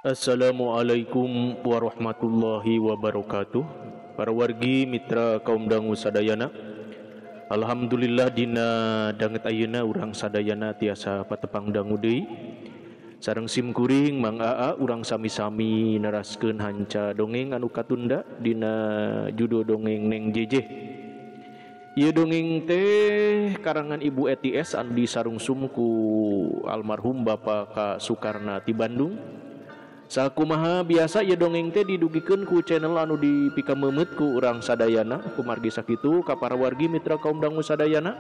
Assalamualaikum warahmatullahi wabarakatuh. Para wargi mitra kaum dangu sadayana, alhamdulillah dina danget ayeuna urang sadayana tiasa patepang dangu deui. Sareng sim kuring Mang Aa urang sami-sami neraskeun hanca dongeng anu katunda dina judul dongeng Neng Jejeh. Ieu dongeng teh karangan Ibu ETS anu disarungsum ku almarhum Bapak K. Sukarna ti Bandung. Sakumaha biasa ieu dongeng teh didugikeun ku channel anu dipikameumeut ku urang sadayana. Kumargi sakitu ka para wargi mitra kaum dangu sadayana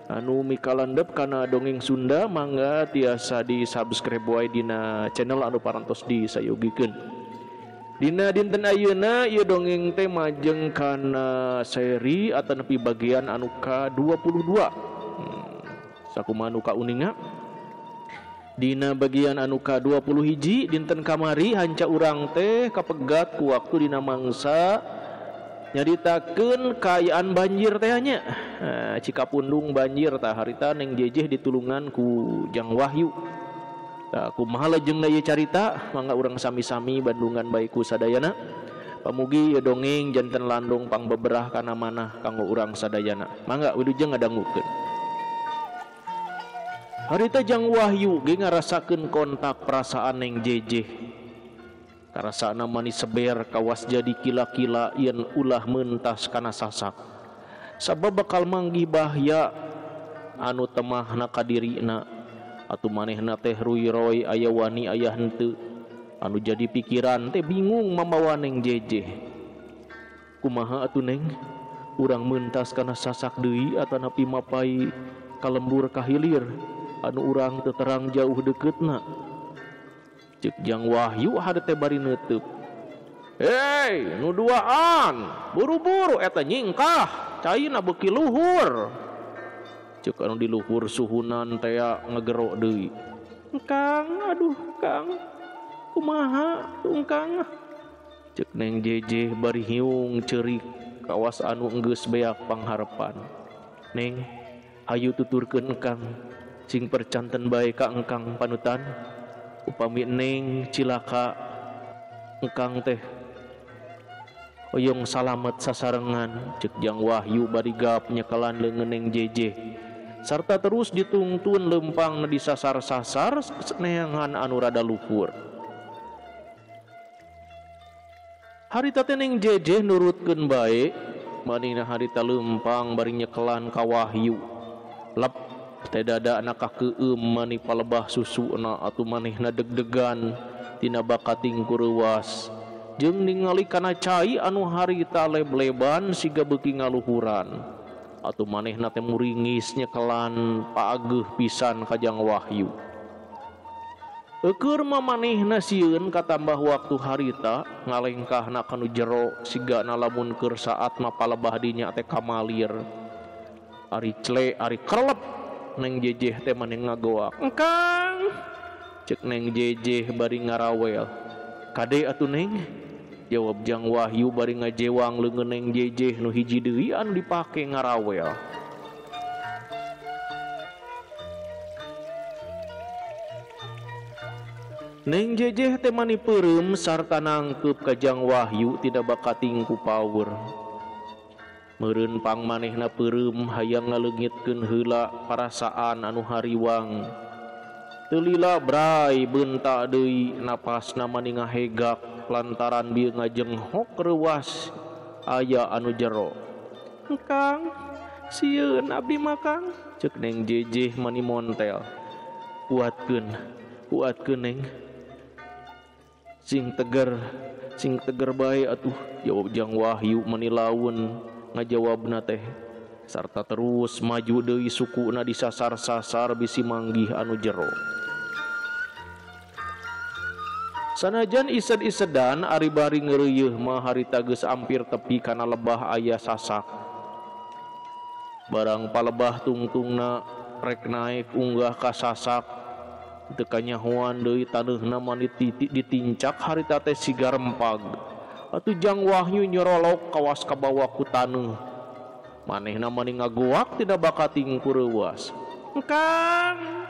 anu mikalandep kana dongeng Sunda, mangga tiasa di subscribe wae dina channel anu parantos disayogikeun. Dina dinten ayeuna ieu dongeng teh majeng kana seri atanapi bagian anu ka-22. Sakumaha nu kauninga dina bagian anu ka-20 dinten kamari hanca urang teh kapegat ku waktu dina mangsa nyaritakeun kaayaan banjir teh nya. Cikapundung banjir tah harita Neng Jejeh ditulungan ku Jang Wahyu. Tah kumaha lajengna ieu carita, mangga urang sami-sami bandungan bae ku sadayana. Pamugi ieu dongeng janten landong pangbeberah kana manah kanggo urang sadayana. Mangga wilujeng ngadangukeun. Harita Jang Wahyu ge ngarasakeun kontak perasaan Neng Jejeh. Karasana manis seber kawas jadi kila-kila yen ulah mentas kana sasak. Sabab bakal manggih bahya anu temahna kadirina. Atuh manehna teh ruy-roy aya wani aya henteu. Anu jadi pikiran teh bingung mamawa Neng Jejeh. Kumaha atuh Neng? Urang mentas kana sasak deui atanapi mapai kalembur kahilir anu urang teu terang jauh deketna. Cek Jang Wahyu hade teh bari neuteub. Hei, nu duaan, buru-buru eta nyingkah, caina beuki luhur. Cek anu di luhur suhunan tea ngegerok deui. Kang, aduh Kang, kumaha tuh Kang? Cek Neng Jejeh bari hiung ceurik kawas anu enggeus beak pangharepan. Neng, hayu tuturkeun Kang, sing percanten bae ka engkang panutan. Upami Neng cilaka engkang teh oyong salamet sasarengan. Cek Jang Wahyu bari gap nyekelan leungeun Neng Jejeh sarta terus ditungtun lempang disasar-sasar neangan anu rada luhur. Harita teh Neng Jejeh nurutkeun bae manehna harita lempang bari nyekelan ka Wahyu. Lep teh dadana kakeueum mani palebah susuna atuh manehna deg-degan tina bakating ku reuwas jeung ningali kana cai anu harita leb-leban siga beuki ngaluhuran. Atuh manehna teh muringis nyekelan paageuh pisan ka Jang Wahyu. Eueur mah manehna sieun katambah waktu harita ngalengkahna kanu jero sigana lamun keur saat mah palebah dinya teh kamalir. Ari cle ari kerlep Neng Jejeh teh maneh ngagoak. Engkang, cek Neng Jejeh bari ngarawel. Kade atuh Neng, jawab Jang Wahyu bari ngajewang leungeun Neng Jejeh nu hiji deui anu dipake ngarawel. Neng Jejeh teh mani peureum sarta nangkeup ka Jang Wahyu tidak bakating ku paur. Meureun pang manehna peureum hayang ngaleungitkeun heula parasaan anu hariwang. Teu lila bray beunta deui napasna mani ngahegak lantaran bieu ngajenghok reuwas aya anu jero. Kang, sieun abdi mah Kang, cek Neng Jejeh mani montel. Kuatkeun, kuatkeun Neng. Sing teger bae atuh, jawab Jang Wahyu mani laun ngajawabna teh sarta terus maju deui sukuna disasar-sasar bisi manggih anu jero. Sanajan ised-isedan ari bari ngeureuyeuh mah harita geus ampir tepi kana lebah aya sasak. Barang palebah tungtungna rek naek unggah ka sasak teu kanyahoan deui taneuhna mani ditincak harita teh siga rempag. Atuh Jang Wahyu nyorolok kawas kabawa ku taneuh. Manehna mani ngagoak tidak bakating ku reuwas. Kang,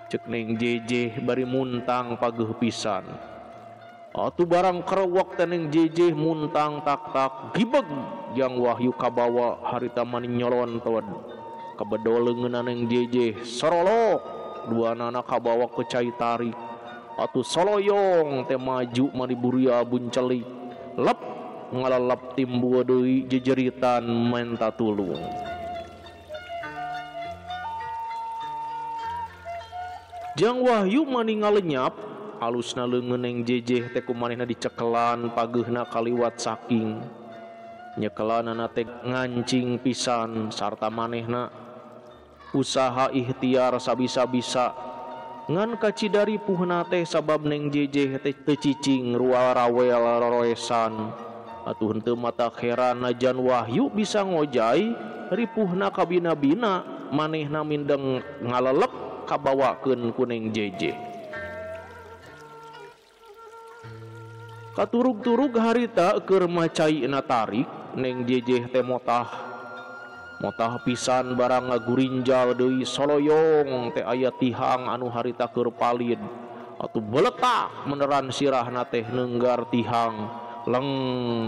Cek Neng Jejeh bari muntang pageuh pisan. Atuh barang kerewek teh Neng Jejeh muntang tak-tak gibeg Jang Wahyu kabawa harita mani nyolonton. Kabedol leungeunna Neng Jejeh sorolok duanana kabawa ku cai tarik. Atuh soloyong teh maju mani buria buncelik. Lep ngalalap timbul deui jejeritan menta tulung. Jang Wahyu mani ngalenyap alusna leungeun Neng Jejeh teh ku manehna dicekelan pageuhna kaliwat saking nyekelanana teh ngancing pisan sarta manehna usaha ikhtiar sabisa-bisa ngan kacida ripuhna teh sabab Neng Jejeh teh teu cicing rual rawel roroesan. Atuh henteu mata heran najan Wahyu bisa ngojay ripuhna kabina-bina manehna mindeng ngalelep kabawakeun ku Neng Jejeh. Katurug-turug harita keur macaina tarik Neng Jejeh teh motah. Motah pisan barang ngagurinjal deui soloyong teh aya tihang anu harita keur palid. Atuh beletak meneran sirahna teh neunggar tihang. Leng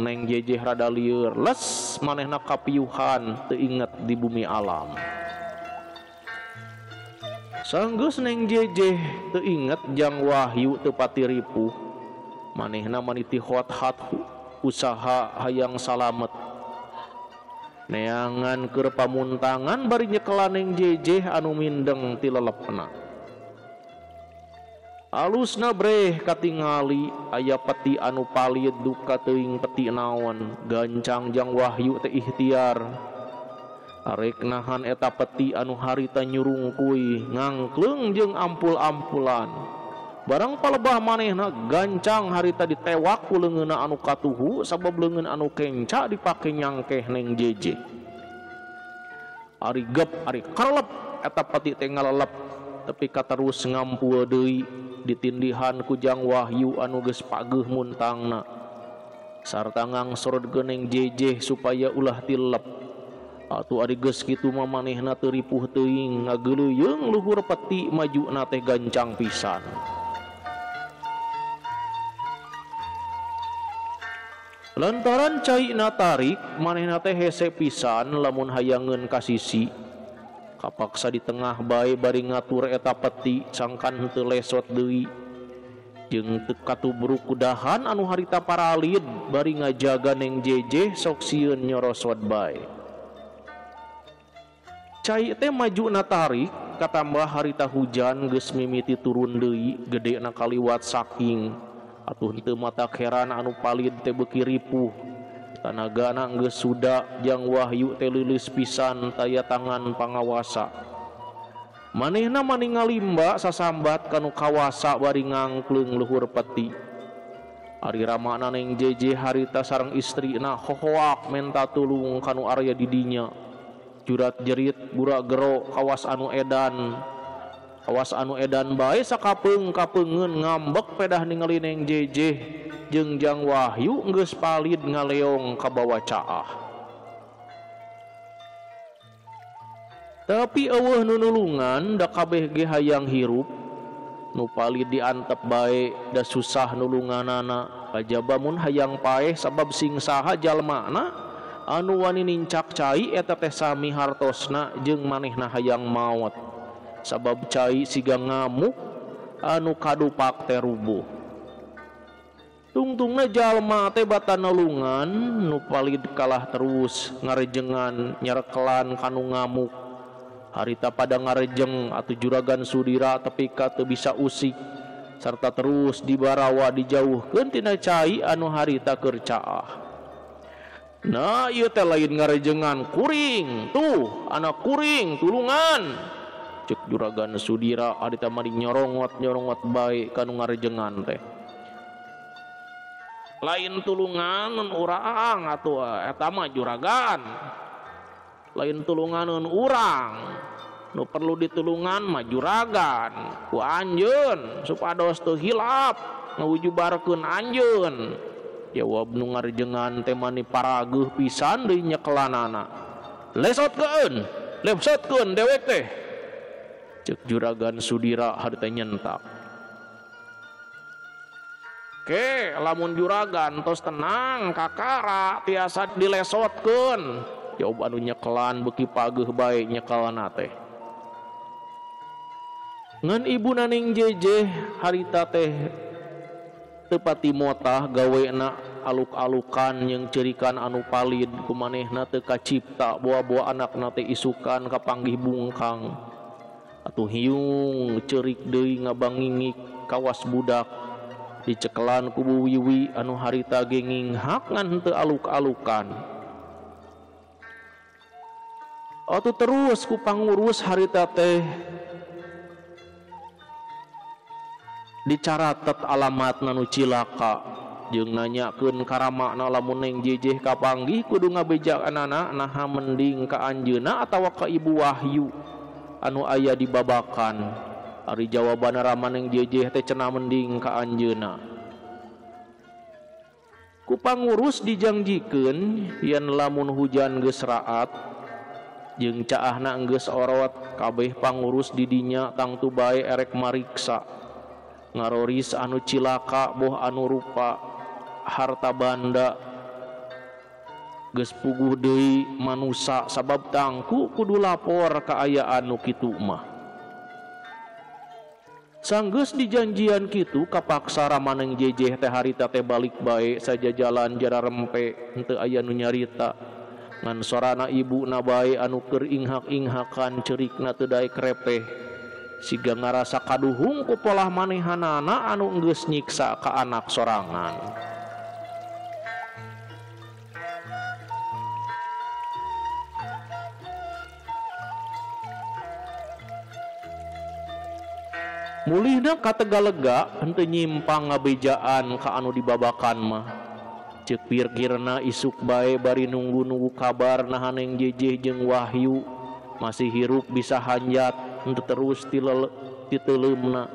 Neng Jejeh rada lieur les manehna kapiuhan teu inget di bumi alam. Sanggeus Neng Jejeh teu inget Jang Wahyu teu pati ripuh. Manehna maniti hot-hat usaha hayang salamet. Neangan keur pamuntangan bari nyekelan Neng Jejeh anu mindeng ti lelepna. Alusna breh katingali aya peti anu palid duka teuing peti naon. Gancang Jang Wahyu teh ikhtiar. Arek nahan eta peti anu harita nyurungkuy ngangkleung jeung ampul-ampulan. Barang palebah manehna gancang harita ditewak ku leungeunna anu katuhu sabab leungeun anu kenca dipake nyangkeh Neng Jejeh. Ari gep ari karelep eta peti teh ngalelep tepi ka terus ngampul deui ditindihan ku Jang Wahyu anu geus pageuh muntangna. Sarta ngangsorotkeun Neng Jejeh supaya ulah tilep. Atuh ari geus kitu mah manehna teu ripuh teuing ngageuleuyeung luhur peti majuna teh gancang pisan. Lantaran caina tarik manehna teh hese pisan lamun hayangeun ka sisi. Kapaksa di tengah bae bari ngatur eta peti sangkan henteu lesot deui. Jeung teu katubruk kudahan anu harita paralid bari ngajaga Neng Jejeh sok sieun nyorosot bae. Cai teh majuna tarik katambah harita hujan geus mimiti turun deui gedena kaliwat saking. Atuh henteu mata heran anu palid teh beuki ripuh. Tanagana geus suda Jang Wahyu teh leuleus pisan taya tangan pangawasa. Manehna mani ngalimba sasambat kanu kawasa bari ngangkleung luhur peti. Ari ramana Neng Jejeh harita sareng istrina hohoak menta tulung kanu area di dinya. Jurat jerit gura gero kawas anu edan. Kawas anu edan bae sakapeung kapeungeun ngambek pedah ningali Neng Jejeh jeung Jang Wahyu geus palid ngaleong kabawa caah. Tapi eueuh nu nulungan da kabeh ge hayang hirup. Nu palid diantep bae da susah nulunganana. Kajaba mun hayang paeh sabab sing saha jalmana anu wani nincak cai eta teh sami hartosna jeung manehna hayang maot. Sabab cai siga ngamuk anu kadupak teh rubuh. Tungtungna jalma teh bata nulungan nu palid kalah terus ngarejengan nyarekelan kanu ngamuk. Harita pada ngarejeng atuh juragan Sudira tepi ka teu bisa usik sarta terus dibarawa dijauhkeun tina cai anu harita keur caah. Nah ieu teh lain ngarejengan kuring tuh anak kuring tulungan. Cek juragan Sudira harita mah nyorongot-nyorongot bae kanu ngarejengan teh. Lain tulungan urang atuh eta mah juragan. Lain tulungan urang nu perlu ditulungan mah juragan ku anjeun supados teu hilap ngawujubarkeun anjeun. Jawab nu ngarejengan teh mani parageuh pisan deui nyekelanana. Lesotkeun, lesotkeun dewek teh. Cek Juragan Sudira harita nyentak. Ke lamun juragan tos tenang kakara tiasa dilesotkeun. Jawab anu nyekelan beuki pageuh bae nyekelna teh. Ngan ibu Neng Jeje harita teh teu pati motah gawena aluk-alukan jeung cerikan anu palid kumanehna teu kacipta boa-boa anakna teh isukan kapanggih bungkang. Atuh hiung ceurik deui ngabangingik kawas budak dicekelan ku Bu Wiwi anu harita ge nginghak ngan henteu aluk-alukan. Atuh terus ku pangurus harita teh dicaratet alamatna nu cilaka jeung nanyakeun karamakna lamun Neng Jejeh kapanggih kudu ngabejaanana naha mending ka anjeunna atawa ka Ibu Wahyu anu aya di Babakan. Ari jawabanna rama Neng Jejeh teh cenah mending ka anjeunna. Ku pangurus dijangjikeun yen lamun hujan geus raat jeung caahna geus orot kabeh pangurus di dinya tangtu bae erek mariksa ngaroris anu cilaka boh anu rupa harta banda geus puguh deui manusa sabab tangku kudu lapor kaayaan nu kitu mah. Sanggeus dijanjian kitu kapaksa rama Neng Jejeh teh harita teh balik bae sajajalan jara rempe henteu aya nu nyarita. Ngan sorana ibuna bae anu keur inghak-inghakan cerikna teu daek repeh. Siga ngarasa kaduhung ku polah manehanana anu geus nyiksa ka anak sorangan. Mulihna ka Tegalega henteu nyimpang ngabejaan ka anu dibabakan mah. Ceuk pikirna isuk bae bari nunggu-nunggu kabar naha Neng Jejeh jeung Wahyu masih hirup bisa hanjat henteu terus titeuleumna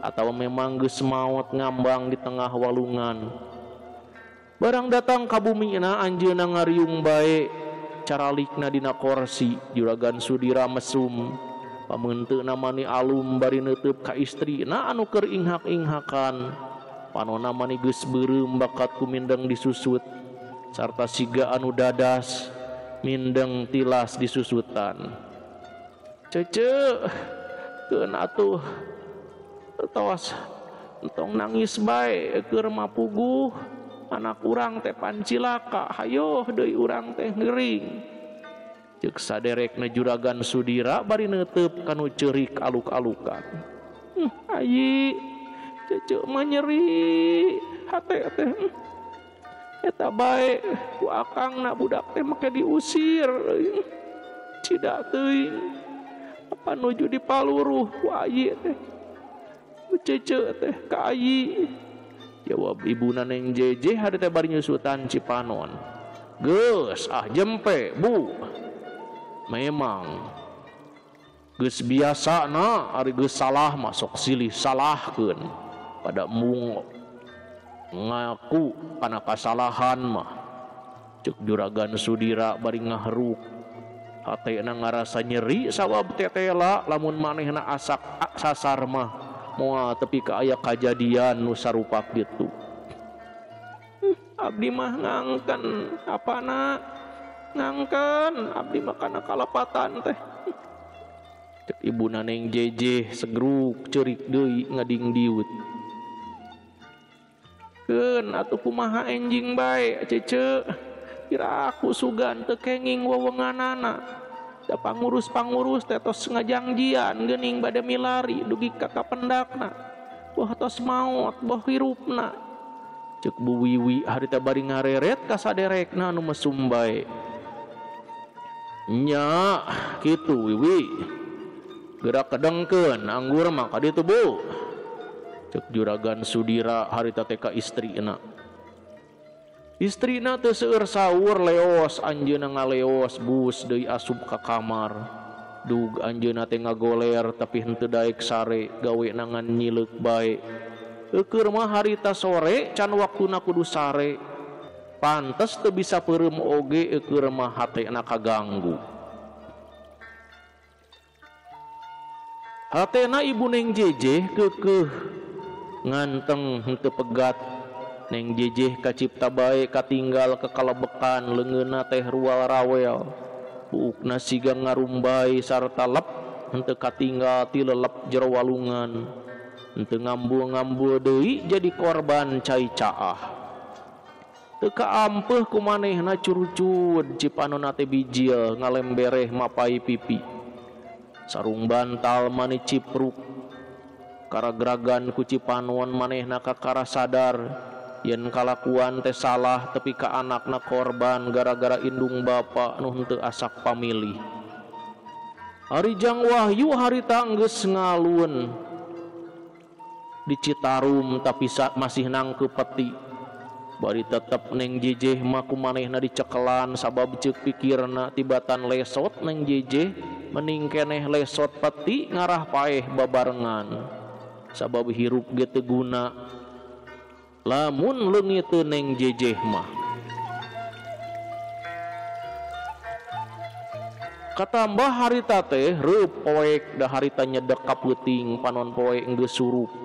atawa memang geus maot ngambang di tengah walungan. Barang datang ka bumina anjeunna ngariung bae caralikna dina korsi. Juragan Sudira mesum pameunteuna mani alum bari neuteub ka istrina anu keur inghak-inghakan. Panona mani geus beureum bakat ku mindeng disusut sarta siga anu dadas mindeng tilas disusutan. Cece keun atuh tos entong nangis bae keur mapuguh anak urang teh pancilaka hayoh deui urang teh ngering. Ceuk saderekna Juragan Sudira bari neuteub kanu ceurik aluk-alukan. Ayi cece mah nyeri hate teh eta bae ku akangna budak teh make diusir cida teuing apa nuju dipaluruh ku ayi teh cece teh ka ayi. Jawab ibuna Neng Jejeh hari teh bari nyusutan cipanon. Geus ah jempe bu. Memang geus biasa na ari geus salah masuk silih salahkeun pada mung ngaku kana kasalahan mah. Ceuk Juragan Sudira bari ngaheruk hatena ngarasa nyeri sabab tetela lamun manehna asak sasar mah moal tepi ka aya kajadian nu sarupa kitu. Abdi mah ngangken apana ngangken abdi mah kana kalepatan teh. Cek ibuna Neng Jejeh segruk ceurik deui ngading diut. Keun atuh kumaha enjing bae cece kira aku sugan teu kenging wewenganana. Da pangurus-pangurus teh tos ngajangjian geuning bade milari dugi ka kapendakna. Boh tos maot boh hirupna. Ceuk Bu Wiwi harita bari ngareret ka saderekna anu mesum bae. Nya kitu Wiwi. Gerak kedengkeun anggur mah ka ditu Bu. Ceuk Juragan Sudira harita teh ka istrina. Istrina teu seueur saur leos anjeunna ngaleos bus deui asup ka kamar. Dug anjeunna teh ngagoler tapi henteu daek sare gawe ngan nyileuk bae. Eueur mah harita sore can waktuna kudu sare. Pantes teu bisa peureum oge eueur mah hatena kaganggu. Hatena ibu Neng Jejeh keukeuh nganteng henteu pegat. Neng Jejeh kacipta bae katinggal kekalebekan leungeunna teh rual rawel. Buukna siga ngarumbay sarta lep henteu katinggal ti lelep jero walungan. Henteu ngambul-ngambul deui jadi korban cai caah. Teu kaampeuh ku manehna curucud cipanonna teh bijil ngalembereh mapai pipi. Sarung bantal mani cipruk karagragan ku cipanon manehna kakara sadar yen kalakuan teh salah tepi ka anakna korban gara-gara indung bapa nu henteu asak pamilih. Ari Jang Wahyu harita geus ngalun di Citarum tapi masih nangkeup peti. Bari tetep Neng Jejeh mah ku manehna dicekelan sabab ceuk pikirna tibatan lesot Neng Jejeh mending keneh lesot peti ngarah paeh babarengan sabab hirup ge teu guna lamun leungiteun Neng Jejeh mah. Katambah harita teh reup poek da harita nyedek ka peuting panon poe geus surup.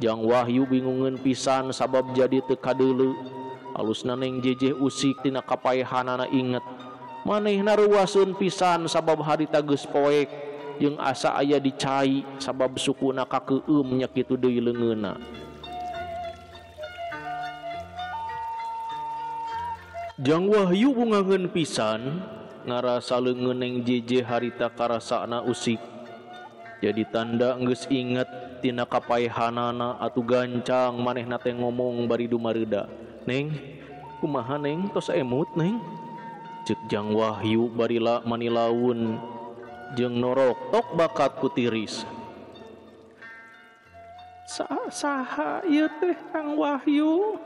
Jang Wahyu bingungeun pisan sabab jadi teu kadeuleu. Alusna Neng Jejeh usik tina kapaehanana inget. Manehna reuaseun pisan sabab harita geus poek jeung asa aya di cai sabab sukuna kakeueum nya kitu deui leungeunna. Jang Wahyu bungaheun pisan ngarasa leungeun Neng Jejeh harita karasana usik. Jadi tanda geus inget tina kapaehanana atuh gancang manehna teh ngomong bari dumareuda. Neng, kumaha Neng tos emut Neng? Ceuk Jang Wahyu bari manilaun jeung norok tok bakat ku tiris. Saha ieu teh Kang Wahyu?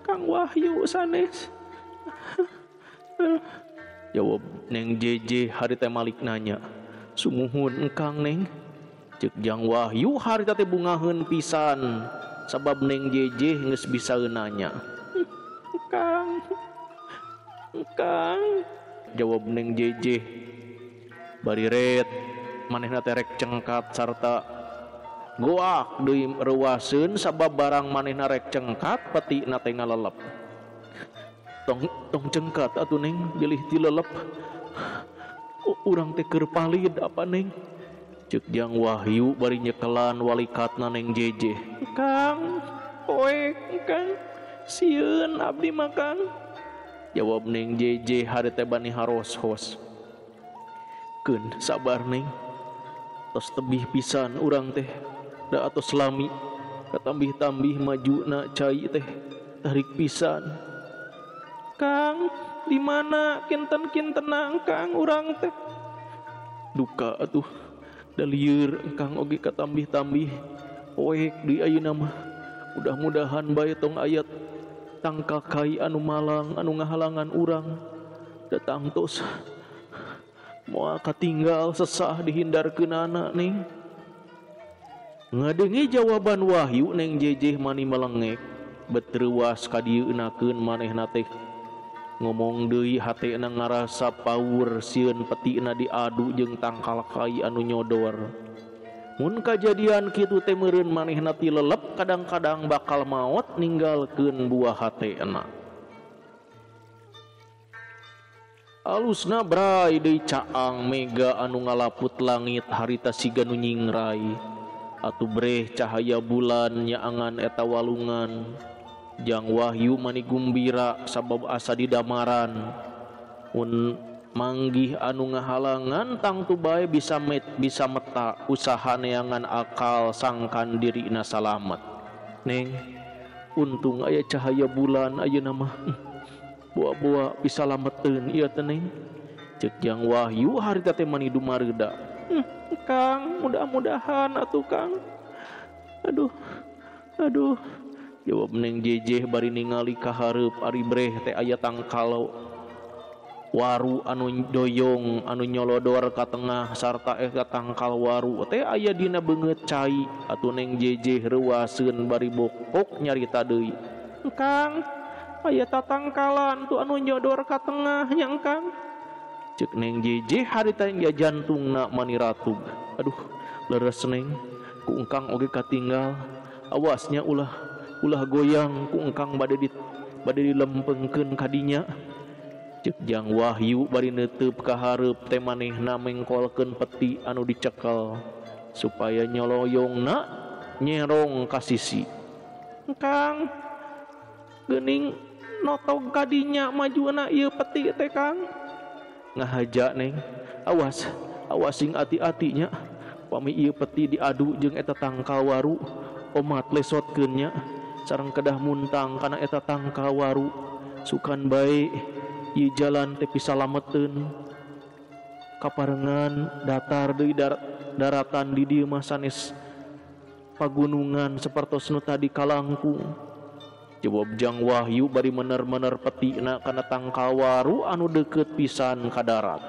Kang Wahyu sanes. Jawab Neng Jejeh harita malik nanya. Sumuhun engkang Neng. Ceuk Jang Wahyu harita teh bungaheun pisan sabab Neng Jejeh geus bisa nanya. Kang, Kang, jawab Neng Jejeh. Bari ret manehna teh rek cengkat sarta goak deui reuaseun sabab barang manehna rek cengkat petina teh ngalelep. Tong cengkat atuh Neng bilih tilelep. Urang teh keur palid apa Neng? Ceuk Jang Wahyu bari nyekelan walikatna Neng Jejeh. Kang, poek Kang, sieun abdi mah Kang. Jawab Neng Jejeh harita bani haros-hos. Keun sabar Neng. Tos tebih pisan urang teh. Da atos lami katambih-tambih majuna cai teh tarik pisan. Kang, di mana kinten-kintenang Kang urang teh? Duka atuh. Da lieur Kang oge katambih-tambih poek di ayeuna mah. Mudah-mudahan bae tong aya tangkal kai anu malang anu ngahalangan urang. Datang tos moal katinggal sesah dihindarkeunana Neng. Ngadengi jawaban Wahyu Neng Jejeh mani melengek betreuas ka dieunakeun manehna teh. Ngomong deui hatena ngarasa paur sieun petina diadu jeung tangkal kai anu nyodor. Mun kajadian kitu teh meureun manehna ti lelep kadang-kadang bakal maot ninggalkeun buah hatena. Alusna bray deui caang mega anu ngalaput langit harita siga nu nyingrai. Atuh breh cahaya bulan nyaangan eta walungan. Jang Wahyu mani gumbira sabab asa didamaran. Mun manggih anu ngahalangan tangtu bae bisa meta usaha neangan akal sangkan dirina salamet. Neng, untung aya cahaya bulan ayeuna mah. Boa-boa bisa lameteun ieu teh Neng. Ceuk Jang Wahyu harita teh mani dumareuda. Kang, mudah-mudahan atuh Kang. Aduh, aduh. Jawab Neng Jejeh bari ningali ka hareup ari breh teh aya tangkal waru anu doyong anu nyolodor ka tengah sarta eta tangkal waru teh aya dina beungeut cai. Atuh Neng Jejeh reuaseun bari bokok nyarita deui. Kang, aya tatangkalan tuh anu nyodor ka tengah nya Kang. Ceuk Neng Jejeh harita jantungna mani ratug. Aduh, Leres neng, ku engkang oge katinggal. Awasnya ulah ulah goyang ku engkang bade dilempengkeun kadinya. Cek Jang Wahyu bari neuteub ka hareup teh manehna mengkolkeun peti anu dicekel supaya nyoloyongna nyerong ka sisi. Engkang geuning notog kadinya majuna ieu peti teh Kang. Ngahaja neng, awas awas sing ati-atinya. Pami ieu peti diadu jeung eta tangkal waru, omat lesotkeun nya sareng kedah muntang kana eta tangkal waru. Sukan bae ieu jalan teh pisalameteun. Kaparengan datar deui daratan di dieu mah sanes pagunungan sapertos nu tadi kalangkung. Jawab Jang Wahyu bari mener-mener petina kana tangkal waru anu deukeut pisan ka darat.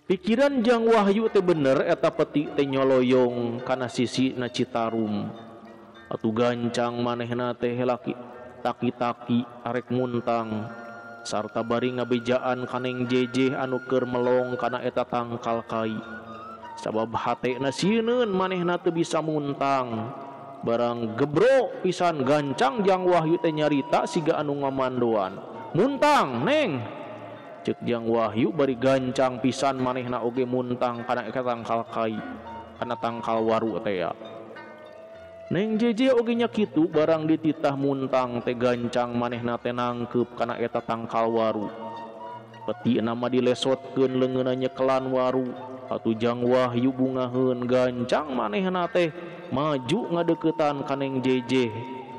Pikiran Jang Wahyu teh bener eta peti teh nyoloyong kana sisi na Citarum. Atuh gancang manehna teh laki taki-taki arek muntang sarta bari ngabejaan kaneng jejeh anu keur melong kana eta tangkal kai. Sabab hatena sieun manehna teu bisa muntang. Barang gebro pisan gancang Jang Wahyu teh nyarita siga anu ngamandoan. Muntang neng. Cek Jang Wahyu bari gancang pisan manehna oge muntang kana eta tangkal kai, kana tangkal waru teh ya. Neng jeje oge nya kitu barang dititah muntang teh gancang manehna teh nangkeup kana eta tangkal waru. Petina mah dilesotkeun leungeunna nyekelan waru. Atuh Jang Wahyu bungaheun gancang manehna teh maju ngadeuketan ka Neng Jeje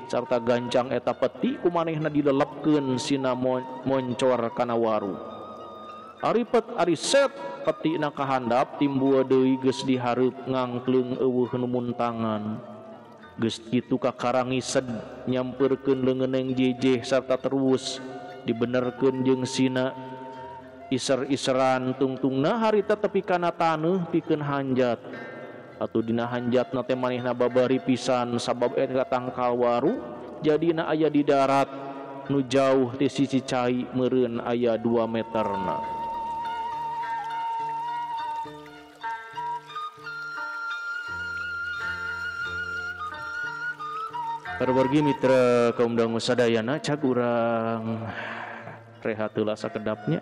sarta gancang eta peti ku manehna dilelepkeun sina moncor kana waru. Ari pet ari set petina kahandap timbul deui geus dihareup ngangkleung eueuh nu muntangan. Geus kitu kakarangised nyampeurkeun leungeun Neng Jeje sarta terus dibenerkeun jeung sina iser-iseran tungtungna harita tepi kana taneuh pikeun hanjat. Atuh dina hanjatna teh manehna babari pisan sabab eta tangkal waru jadina aya di darat nu jauh ti sisi cai meureun aya 2 meterna. Parwargi mitra kaum dangu sadayana cag urang rehat heula sakedapnya.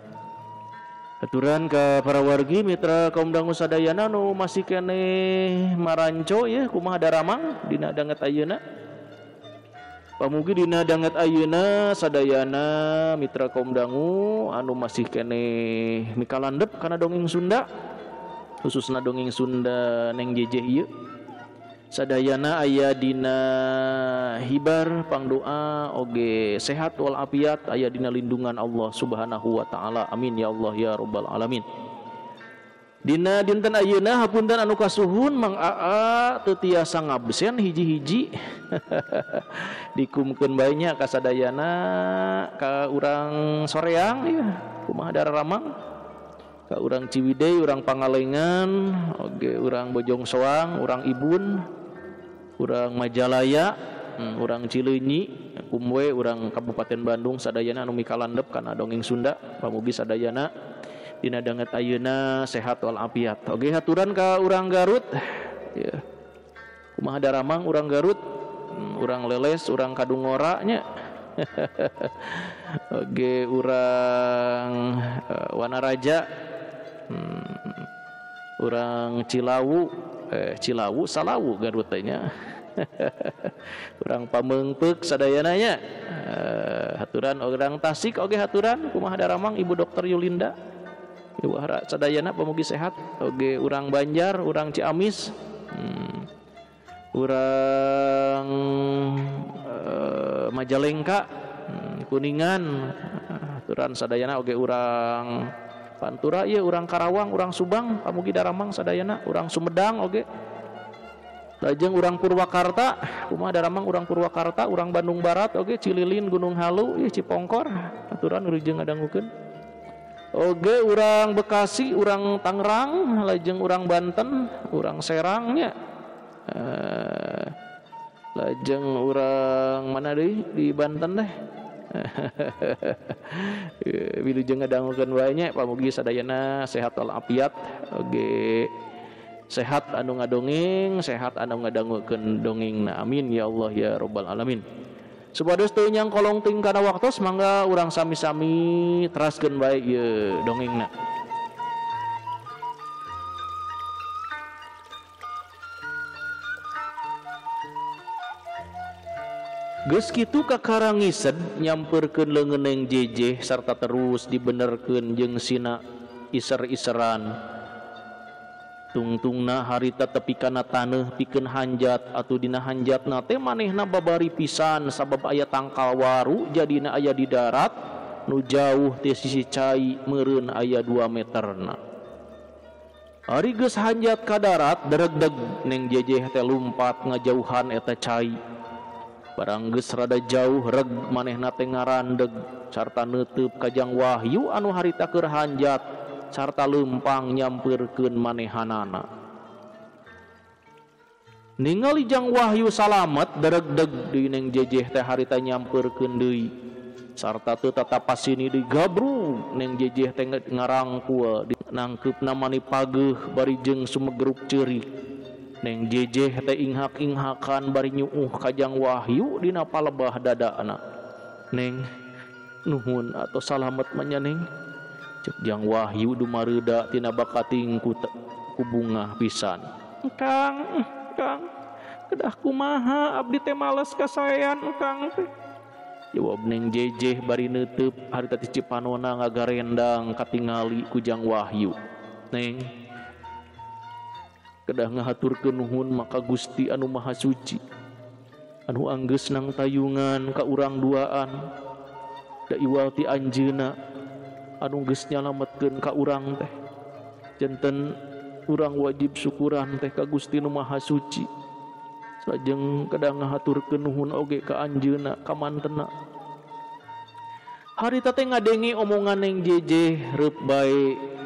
Aturan ke para wargi mitra kaum dangu sadayana nu masih keneh maranco ya kumaha daramang dina danget ayeuna. Pamugi dina danget ayeuna sadayana mitra kaum dangu anu masih keneh mikalandep kana dongeng Sunda, khususna dongeng Sunda Neng Jejeh ieu. Sadayana aya dina hibar pangdoa oge sehat wal afiat aya dina lindungan Allah Subhanahu wa taala. Amin ya Allah ya rabbal alamin. Dina dinten ayeuna hapunten anu kasuhun Mang Aa teu tiasa ngabsen hiji-hiji. Dikumkeun bae nya ka sadayana ka urang Soreang ya kumaha dararamang, ka urang Ciwidey, urang Pangalengan, oge urang Bojong Soang, urang Ibun, urang Majalaya, urang Cileunyi, kumwe urang Kabupaten Bandung sadayana anu mikalandep kana dongeng Sunda. Pamugi sadayana dina danget ayeuna sehat wal afiat. Oge haturan ka urang Garut ya. Kumaha daramang urang Garut, urang Leles, urang Kadungora nya. Oge urang Wanaraja, urang Cilawu, Cilawu Salawu Garut teh nya. Urang Pameungpeuk sadayana nya. Haturan urang Tasik oge haturan kumaha daramang Ibu Dokter Yulinda. Ibu hara sadayana pamugi sehat. Oge urang Banjar, urang Ciamis, urang Majalengka, Kuningan, haturan sadayana oge urang Pantura ieu urang Karawang, urang Subang, pamugi daramang sadayana, urang Sumedang oge. Lajeng urang Purwakarta, kumaha daramang urang Purwakarta, urang Bandung Barat oge, Cililin, Gunung Halu, ieu Cipongkor, aturan urang ngadangukeun. Oge urang Bekasi, urang Tangerang, lajeng urang Banten, urang Serang nya. Lajeng urang mana deui di Banten teh? Wilujeng ngadangukeun wae nya pamugi sadayana sehat walafiat oge sehat anu ngadongeng sehat anu ngadangukeun dongengna amin ya Allah ya rabbal alamin. Supados teu nyangkolong ting kana waktos mangga urang sami-sami teraskeun bae ieu dongengna. Geus kitu kakara ngised nyampeurkeun leungeun Neng Jejeh sarta terus dibenerkeun jeung sina iser-iseran. Tungtungna harita tepi kana taneuh pikeun hanjat atuh dina hanjatna teh manehna babari pisan sabab aya tangkal waru jadina aya di darat nu jauh ti sisi cai meureun aya 2 meterna. Ari geus hanjat ka darat deregdeg Neng Jejeh teh lumpat ngajauhan eta cai. Barang geus rada jauh reg manehna teh ngarandeg sarta neuteub ka Jang Wahyu anu harita keur hanjat sarta leumpang nyampeurkeun manehanana. Ningali Jang Wahyu salamet deregdeg deui Neng Jejeh teh harita nyampeurkeun deui sarta teu tatapasini deui gabrug Neng Jejeh teh ngarangkul nangkeupna mani pageuh bari jeung sumegruk ceurik. Neng Jejeh teh inghak-inghakan bari nyuuh ka Jang Wahyu dina palebah dadana. Neng nuhun atau salamet mah nya Neng. Cek Jang Wahyu dumareuda tina bakating ku bungah pisan. Kang, Kang, kedah kumaha abdi teh males kasaean Kang teh. Jawab Neng Jejeh bari neuteub harita ti cipanona ngagarendang katingali ku Jang Wahyu. Neng kedah ngahaturkeun nuhun maka Gusti anu Maha Suci anu anggeus nang tayungan ka urang duaan da iwal ti anjeunna anu geus nyalametkeun ka urang teh janten urang wajib syukuran teh ka Gusti nu Maha Suci salajeng kedah ngahaturkeun nuhun oge ka anjeunna ka mantena. Harita teh ngadenge omongan Neng Jejeh reup bae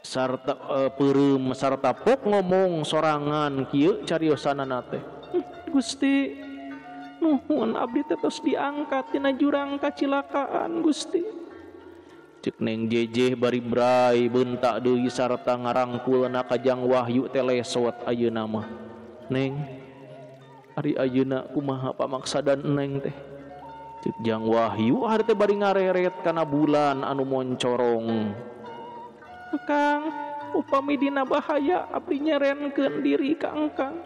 sarta peureum sarta pok ngomong sorangan kieu cariosanana teh. Gusti nuhun abdi teh tos diangkat tina jurang kacilakaan Gusti. Cek Neng Jejeh bari bray bentak deui sarta ngarangkulna ka Jang Wahyu teh lesot ayeuna mah. Neng ari ayeuna kumaha pamaksadan Neng teh? Cek Jang Wahyu hari teh bari ngareret kana bulan anu moncorong. Kang, upami dina bahaya abdi nyerenkeun diri ka engkang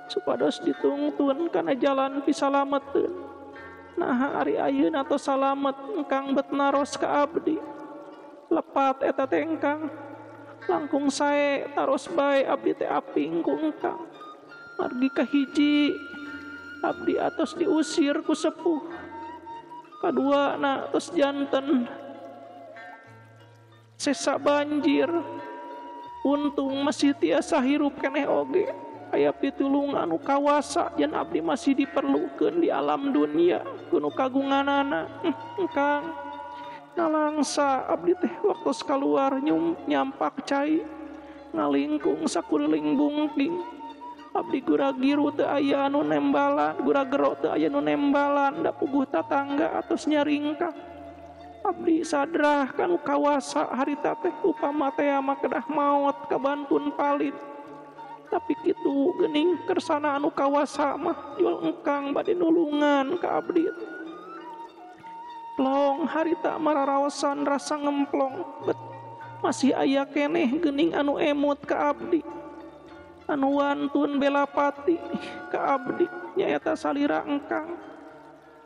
supados ditungtun kana jalan pisalameteun. Naha ari ayeuna tos salamet engkang bet naros ka abdi. Lepat eta teh engkang langkung sae taros bae abdi teh aping ku engkang. Margi kahiji abdi atos diusir ku sepuh. Kadua na tos janten sesa banjir. Untung masih tiasa hirup keneh oge. Aya pitulung anu kawasa jan abdi masih diperlukeun di alam dunia kuno kagunganana. Kang nalangsa abdi teh waktu kaluar nyampak cai ngalingkung sakuliling bungking. Abdi guragiru teu aya anu nembalan, guragero teu aya anu nembalan, da puguh tatangga atos nyaringkah. Abdi sadrah kanu kawasa harita teh upama teh mah kedah maot kabantun palid. Tapi kitu geuning kersana anu kawasa mah jual engkang bade nulungan ka abdi. Plong harita mararaosan rasa ngemplong bet masih aya keneh geuning anu emut ka abdi. Anu wantun belapati ka abdi nyaeta salira engkang.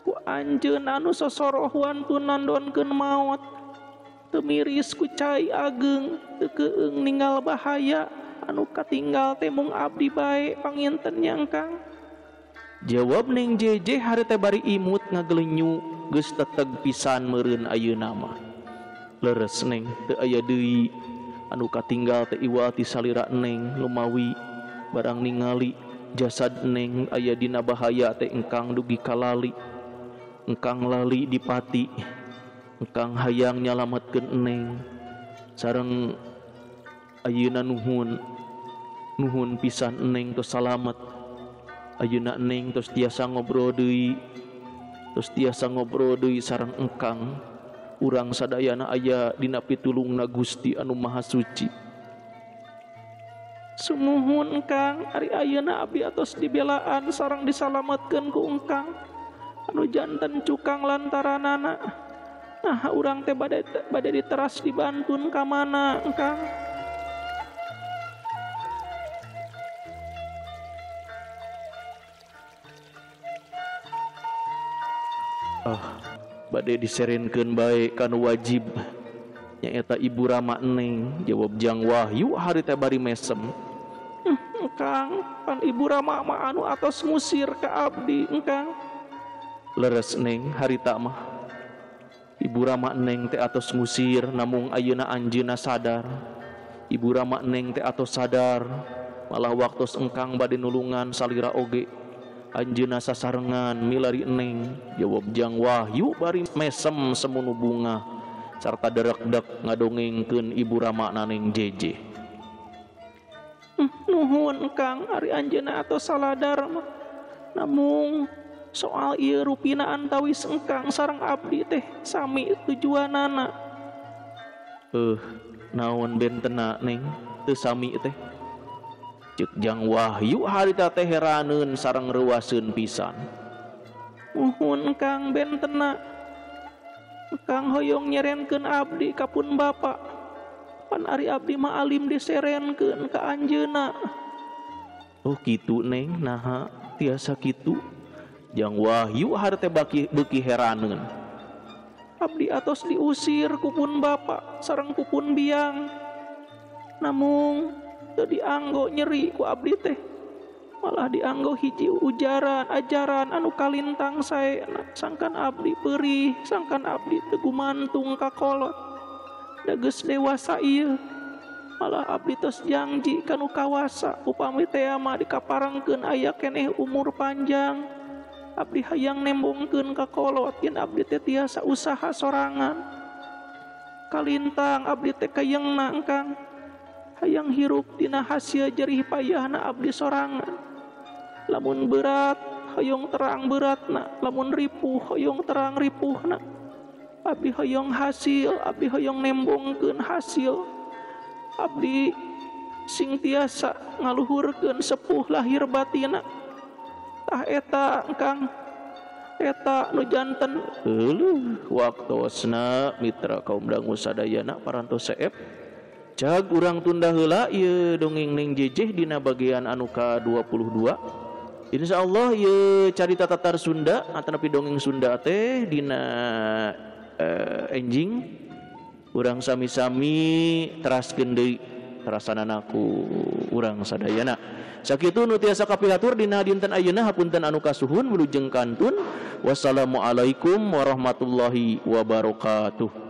Ku anjeun anu sosoroh wantun nandonkeun maot. Teu miris ku cai ageung teu keung ninggal bahaya anu katinggal teh mung abdi bae panginten nyangkang. Jawab Neng Jejeh hari teh bari imut ngagelenyu geus teteg pisan meureun ayeuna mah. Leres Neng teu aya deui anu katinggal teh iwal ti salira Neng lumawi barang ningali jasad Neng aya dina bahaya teh engkang dugi kalali. Engkang lali dipati engkang hayang nyalametkeun Neng sareng ayeuna nuhun nuhun pisan Neng tos salamet. Ayeuna Neng tos tiasa ngobrol deui. Tos tiasa ngobrol deui sareng engkang. Urang sadayana aya dina pitulungna Gusti anu Maha Suci. Sumuhun Kang, ari ayeuna abdi atos dibelaan sareng disalametkeun ku engkang anu janten cukang lantaranana. Nah, urang teh bade diteras dibantun ka mana engkang? Ah, bade diserenkeun bae kanu wajib nyaeta Ibu Rama Neng, jawab Jang Wahyu hari teh bari mesem. Engkang, pan Ibu Rama mah anu atos ngusir ka abdi engkang. Leres Neng harita mah. Ibu Rama Neng teh atos ngusir namung ayeuna anjeunna sadar. Ibu Rama Neng teh atos sadar malah waktos engkang bade nulungan salira oge. Anjeunna sasarengan milari Neng, jawab Jang Wahyu bari mesem semunu bunga sarta derekdek ngadongengkeun Ibu Rama Neng jeje. Nuhun Kang, ari anjeunna atos saladar mah. Namung soal ieu rupina antawis engkang sareng abdi teh sami tujuanana. Naon bentena Neng teu sami teh? Ceuk Jang Wahyu harita teh heraneun sareng reuaseun pisan. Nuhun Kang, bentena. Kang hoyong nyerenkeun abdi ka pun bapa. Pan ari abdi mah alim diserenkeun ka anjeunna. Oh kitu Neng, naha tiasa kitu? Jang Wahyu harta beuki heraneun. Abdi atos diusir ku pun bapa sareng ku pun biang. Namung teu dianggo nyeri ku abdi teh. Malah dianggo hiji ujaran ajaran anu kalintang saena. Sangkan abdi perih, sangkan abdi teu gumantung ka kolot. Da geus dewasa ieu malah abdi tos janji kanu kawasa upami teh mah dikaparengkeun aya keneh umur panjang. Abdi hayang nembongkeun ka kolot yen abdi teh tiasa usaha sorangan. Kalintang abdi teh kayengna engkang hayang hirup tina hasil jerih payahna abdi sorangan. Lamun berat hoyong terang beratna, lamun ripuh hoyong terang ripuhna. Abdi hoyong hasil, abdi hoyong nembongkeun hasil. Abdi sing tiasa ngaluhurkeun sepuh lahir batina. Tah eta engkang, eta nu janten. Euleuh waktosna mitra kaum dangu sadayana parantos seep. Cag urang tunda heula ieu dongeng Neng Jejeh dina bagian anu ka-22. Insyaallah ieu carita tatar Sunda atanapi dongeng Sunda teh dina enjing urang sami-sami teraskeun deui terasanana ku urang sadayana. Sakitu nu tiasa kapihatur dina dinten ayeuna, hapunten anu kasuhun wilujeng kantun. Wassalamualaikum warahmatullahi wabarakatuh.